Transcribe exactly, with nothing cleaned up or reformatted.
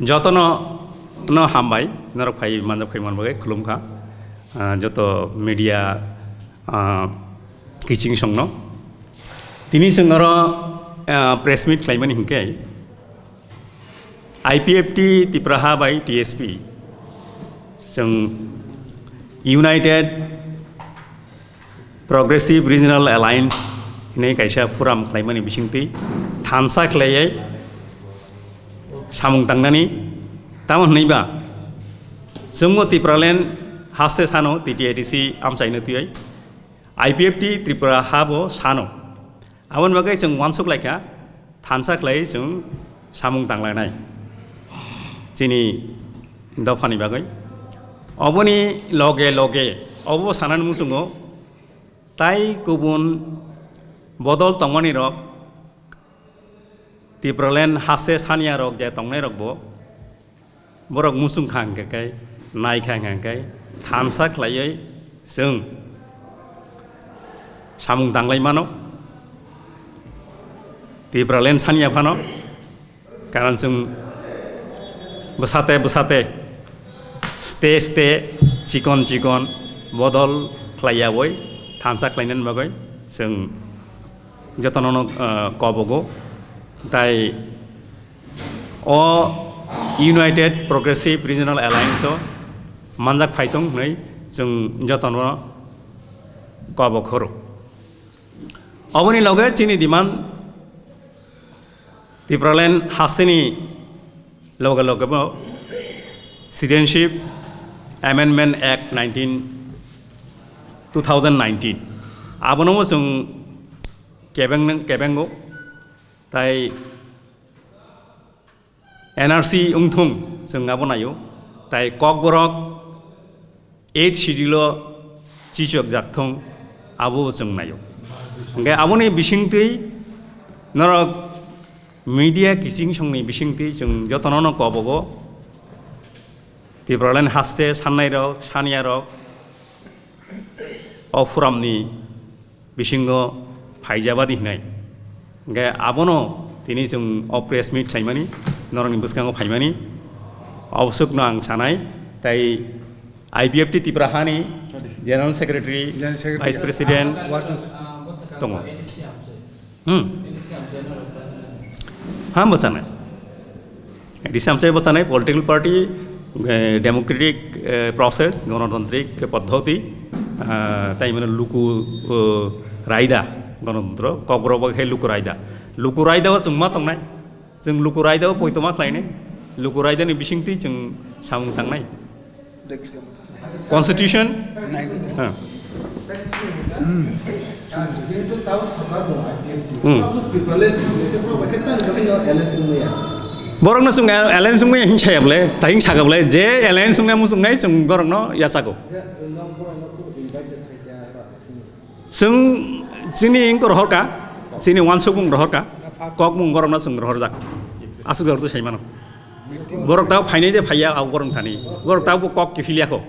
Jotono no hambai, norok phai manjak phai man bagwi khulumkha. Ah, joto media, ah, kiching songno. Tini chwng oro, ah, press meet khlaimani hinkhe I P F T Tipra Ha bai T S P chwng United Progressive Regional Alliance hinwi kaisa forum khlaimani bisingtwi thansa khlaiwi samung tangnani, tamo hwnwiba chwngbo Tipraland haste sano T T A D C amchaino twiwi I P F T Tripura habo sano. Aboni bagwi chwng uansuk laikha, thansa khlai chwng samung tanglainai chini dophani bagwi. Oboni loge loge obo sanani muchungo tai kubun bodol tongmani rok, Tipraland haste saniya rok je tongnai rok bo borok muchung kha hwnkhe kai, nai kha hwnkhe kai, thansa khlaiwi chwng samung tanglai mano. Tipraland saniya phano, karon chwng bwsate bwsate, ste ste, chikon chikon bodol khlaiyawi thansa khlainani bagwi chwng jotono, ah, kobogo. Tai o United Progressive Regional Alliance o manjak phaitong hwnwi chwng jotono kobok horo. Oboni loge chini demand Tipraland hasteni loge loge bo Citizenship Amendment Act nineteen, two thousand nineteen, abono bo chwng kebeng, kebengo. Tai N R C wngthung chwng abo naio, tai Kokborok eight schedule o chichok jakthung abo chwng naio. Hwnkhe aboni bisingtwi norok media kiching songni bisingtwi chwng jotono no kobogo, Tipraland haste sannai rok, saniya rok, o forum ni bisingo phaijabadi hinai. Hwnkhe abono tini chwng o press meet khlaimani, norokni bwskango phaimani, oboswkno ang sanai, tai I P F T Tipra hani General Secretary, General Secretary. Vice President Working. Tongo. Hmm. Ha, bwchanai. A D C amchai bwchanai political party, eh, democratic, eh, process, gonotantrik poddhoti, ah, tai mane luku, eh, raida, gonotontro, Kokborok bai khe luku raida. Luku raida o chwng ma tongnai? Chwng luku raida o poito ma khlainai? Luku raida ni bisingtwi chwng samung tangnai? Constitution? Nine. Ha. Hmm. Borokno chwng alliance wngmaya hinsaya bole, ta hinsaka bole, je alliance wngmaya muchungnai chwng borokno yachago. Chwng chini wngkor rohorka, chini wansukmung rohorka, kokmung borokno chwng rohorjak. Aswk jorok sai mano. Borok tao phainai de phaiya, abo borok thani. Borok tao bo kok kiphilya kho.